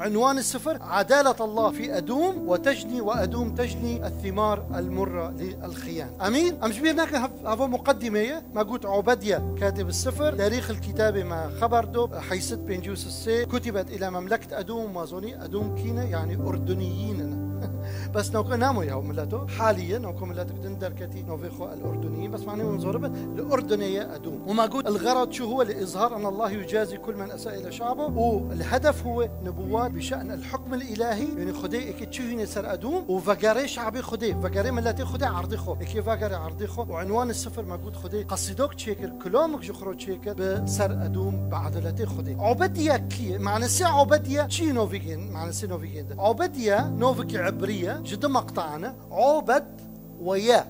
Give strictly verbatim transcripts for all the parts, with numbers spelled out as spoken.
عنوان السفر: عدالة الله في أدوم وتجني، وأدوم تجني الثمار المرة للخيانة. أمين؟ Em ji bîr nekin, hev-, heva muqeddîme ye. Me got Obediye, katib sifir, tarîx el kitabê me xeber do, heyset pêncî û sê, kutibet ila memleket Edûm, ma zonî Edûm kî ne? Yanî Urduniyîn ne. Bes navke namoye ew mileto, halî ye, navke miletek din derketî, navê xwe el Urduniyîn, bes manê wan zor be, li Urdunê ye Edûm. Û me got, الغرض شو هو؟ لإظهار أن الله يجازي كل من أساء إلى شعبه، û el hedef huwe nubuwat bi şe'n el hukm el îlahî, yanî Xwedê êkê çi hîne ser Edûm, û vegerê şabê Xwedê, vegerê miletê Xwedê erdê xwe, êkê vegerê erdê xwe, û عنوان السفر me got Xwedê qesîdok çêkir, kilamik ji xwe re çêkir bi ser Edûm, bi edaletê Xwedê. Obediye kî ye? Manasê Obediye çi novî gên-, manasê novî gêndi? Obediye novikî ebrî ye, ji du meqta ne. Obed we ye.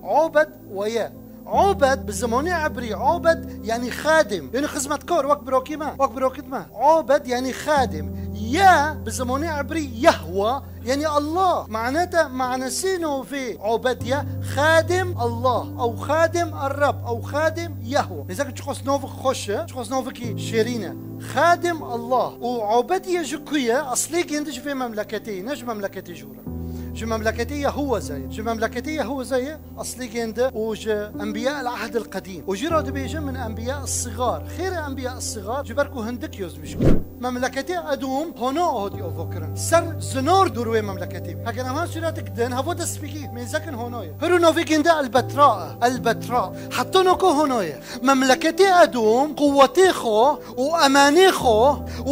Obed we ye. Obed bi zimanê ebrî, obed yanî xadim. Yanî xizmetkar, wek birokî me, wek birokît me. Obed yanî xadim. Ye bi zimanê ebrî Yahwa, yanî Allah. Manete, manasê novê Obediye, xadim Allah, ew xadim Erreb, ew xadim Yahwa. Mêzekin çiqas novik xweş e, çiqas novikî şêrîn e. Xadim Allah. Û Obediye ji ku ye? Eslê gêndi ji vê memleketê ye, ne ji memleketê jûr e. Ji memleketê Yehûza ye. Ji memleketê Yehûza ye, eslê gêndi û ji enbiya el-Ehd el-Qedîm. Û jî re dibêje min enbiya sigar. Xêr e enbiya sigar, ji ber ku hindik yozmîş kir. Memleketê Edûm hono hatî avokirin. Ser zinor dûr wê memleketê. Heger em ha sûretik din, hevo destpêkî mêzekin hono ye. Hiru novê gêndi el-Betra e. El-Betra. Heta noko hono ye. Memleketê Edûm quwetê xwe û emanê xwe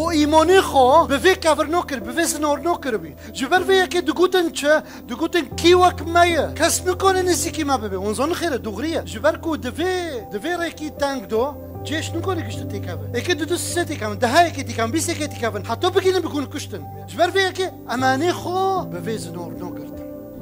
û îmonê xwe bi vê kevirno kir, bi vê zinorno kiribî. Ji ber vê yekê digotin çi? Digotin kî wek me ye? Kes nikane nêzîkî me bibe. Hûn zanin xêr e, dûxrî ye. Ji ber ku di vê, di vê rêkî teng do, cêş nikane giştî têkeve. Êkê du du sê têkevin, deha yekê têkevin, bîst yekê têkevin. Heta bigihînin bigihînin kuştin. Ji ber vê yekê emanê xwe bi vê zinorno girtin.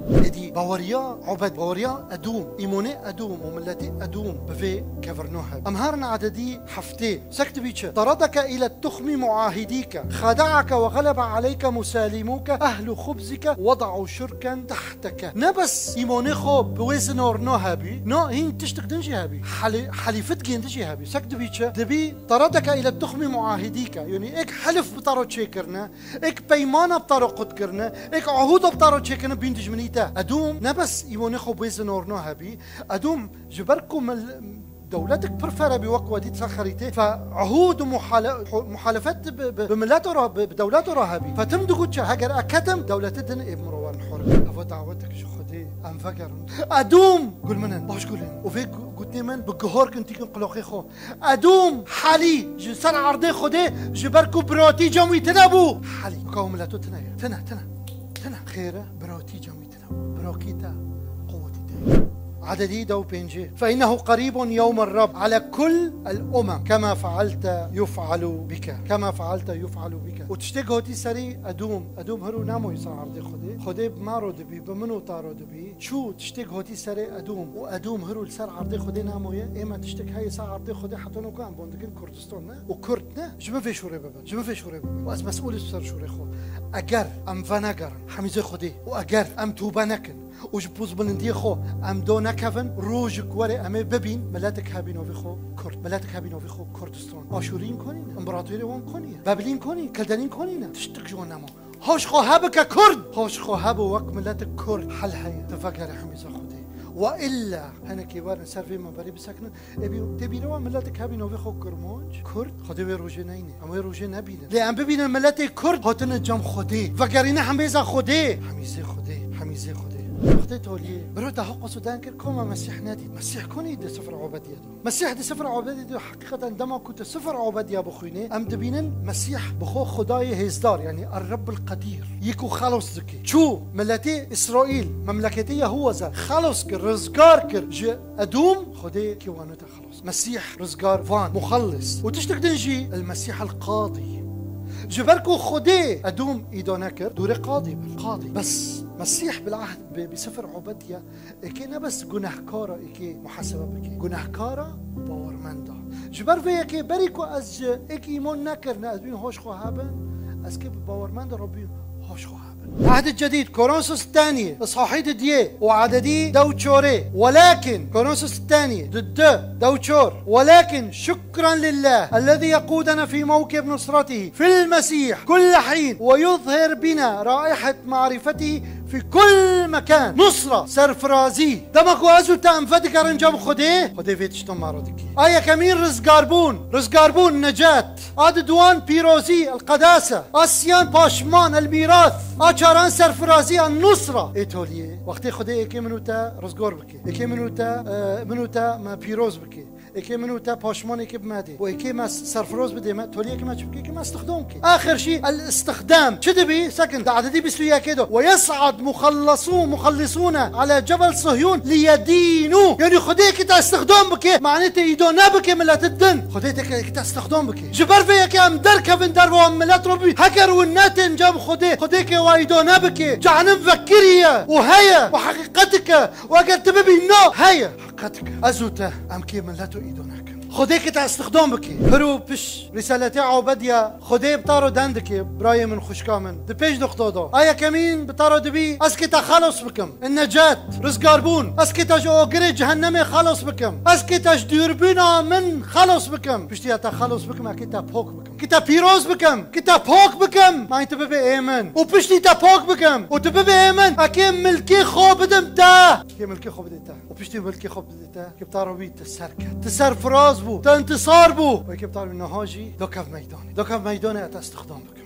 Êdî baweriya Obed, baweriya Edûm, îmonê Edûm û miletê Edûm bi vê kevirno hebin. Em herin ededî heftê. Sek dibî çi? طردك إلى تخم معاهديك، خدعك وغلب عليك مسالموك، أهل خبزك وضعوا شركا تحتك. Ne bes îmonê xwe bi wê zinorno hebî, no hîn tiştik din jî hebî. Helî-, helîfit gêndi jî hebî. Sek dibî çi? Dibî طردك إلى تخم معاهديك. Yanî êk helif bi te re çêkirine, êk peymana bi te re qut kirine, êk ehûda bi te re çêkirine bîn dijminî te. Edûm ne bes îmonê xwe bi wê zinorno hebî. Edûm ji ber ku mil-, dewletek pir fere bî wek we dît ser xerîtê, fe ehûd û muhale-, muhalefet bi, bi, bi mileto re, bi, bi dewleto re hebî. Fe tim digot çi, heger e ketim, dewletê din ê bi min re werin hor. Heva dawetek ji Xwedê, em vegerin. Edûm, gul min in, baş gul in. Û vê gu-, gotnê min bi guhor kin tîkin quloqê xwe. Edûm, halî, ji ser erdê Xwedê, ji ber ku biratî cem wî tine bû. Halî, weka ew mileto tine ye. Tine, tine. Tine. Xêr e, biratî cem wî tine. Birakî te, quwetî te. Ededî da û pêncî. فإنه قريب يوم الرب على كل الأمم، كما فعلت يفعل بك. كما فعلت يفعل بك. Û tiştê hatî serî Edûm. Edûm hiru namoyî ser erdê Xwedê. Xwedê bi me re dibî, bi min û te re dibî. Çû tiştê hatî serê Edûm. Û Edûm hiru li ser erdê Xwedê namoye. Ême tiştek heye ser erdê Xwedê, heta noko em bon dikin Kurdistan ne? Û Kurd ne? Ji min vê şûrê bibin. Ji min vê şûrê bibin. Û ez mesûl im ser şûrê xwe. Eger em venegerin hemîzê Xwedê û eger em tûbe nekin û ji pozbilindiyê xwe em do nekevin, rojek were em ê bibîn miletek hebî novê xwe Kurd. Miletek hebî novê xwe Kurdistan. Aşûrîn konî ne? Împaratorê wan konî ye? Bebilîn konî? Kildenîn konî ne? Tiştik ji wan nema. Hoş xwe hebike Kurd! Hoş xwe hebe wek miletek Kurd hel heye. Tu vegere hemîza Xwedê. Wa illa henekê werin ser vê minberê bisekinin. Ê bî-, tê bîra we miletek hebî novê xwe Kurmanc, Kurd, Xwedê wê rojê neyne. Em wê rojê nebînin. Lê em bibînin miletê Kurd hatine cem Xwedê. Vegerîne hemêza Xwedê. Hemîzê Xwedê, hemîzê Xwedê. Wextê toliyê. Biro te haqas û den kir, koma Mesîh nedît. Mesîh konî di sifir Obediye de. Mesîh di sifir Obediye de heqîqeten dema ku tu sifir Obediye bixwînê, em dibînin Mesîh bi xwe Xwedayê hêzdar, yanî Er-Rebbul Qedîr. Yê ku xelos dike. Çû miletê Îsraîl, memleketê Yehûza xelos kir, rizgar kir ji Edûm, Xwedê kê wanite xelos. Mesîh rizgarvan, muxellis. Û tiştek din jî, El-Mesîh El-Qadî. Ji ber ku Xwedê Edûm îda nekir, dûrê qadî bir, qadî. Bes Mesîh bil ahd bi, bi sifir Obediye, êkê ne bes gunehkara êkê muhasebe bike. Gunehkara bawermenda. Ji ber vê yekê berî ku ez ji êk îmon nekirine, ez bîm hoş xwe hebin, ez kê bi bawermenda re bîm hoş xwe hebin. العهد الجديد، كورنثوس الثانية، إصحاحي ددية وعددي دوتشوري. ولكن، كورنثوس الثانية، دد دوتشور. ولكن شكرا لله الذي يقودنا في موكب نصرته في المسيح كل حين، ويظهر بنا رائحة معرفته في كل مكان. نصرة، سرفرازي. دما ku ez û te em vedigerin cem Xwedê, Xwedê vê tiştan me re dike. A yekemîn rizgarbûn, rizgarbûn, necat. A diduan pîrozî, el qedase. A siyan paşman, el mîrath. A çaran serfirazî, el nusra. Ê toliyê, wextê Xwedê êkê min û te rizgor bike. Êkê min û te, e, min û te me pîroz bike. Êkê min û te paşmanêkê bi me dê. Û êkê me serfiroz bidê me, toliyê ke me çi bike, ke me istixdam ke. Axir şî el istixdam. Çi dibî? Sekin, di adedî bîst û yekê de. Ve yes'ad muxallasû-, muxallisûne ala cebel Sihyûn liyedînû. Yanî Xwedê ke te istixdam bike, manê te îdo nebike milet din. Xwedê te ke, ke te istixdam bike. Ji ber vê yekê em derkevin derve wan milet re bî. Heger win netên cem Xwedê, Xwedê ke wa îdo nebike. Cehennem vekiriye û heye û heqîqetike. Û eger tu bibî na, heye. Heqet ke ez û te em kê milet û îdo nekin. Xwedê ke te istixdam bike. Pir û piş Rîsaletê Obediya Xwedê bi ta re den dike, birayê min, xwişka min. Di pêş nuqta de. A yekemîn bi ta re dibî, ez kê te xelos bikim. Necat, rizgarbûn. Ez kê te ji ogirê cehennemê xelos bikim. Ez kê te ji dûrbîna min xelos bikim. Piştî ya te xelos bikim, ez kê te pok bikim. Kê te pîroz bikim. Kê te pok bikim. May tu bibe ê min. Û piştî te pok bikim. Û tu bibe ê min. Ez kê milkê xwe bidim te. Kê milkê xwe bidê te. Û piştî milkê xwe bidê te, ke bi ta re bî tu serket. Tu serfiraz bû, tu intisar bû. Wê ke bi ta re bî niha jî, do kev meydanê. Do kev meydanê, ez te istixdam bikim.